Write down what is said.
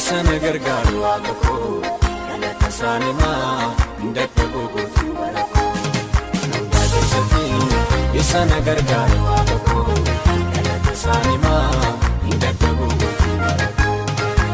Isa na gargaaru Waaqa koo, galata isaan himaa hin dadhabu guutuu bara koo. Hundaa keessatti isa na gargaaru Waaqa koo, galata isaan himaa.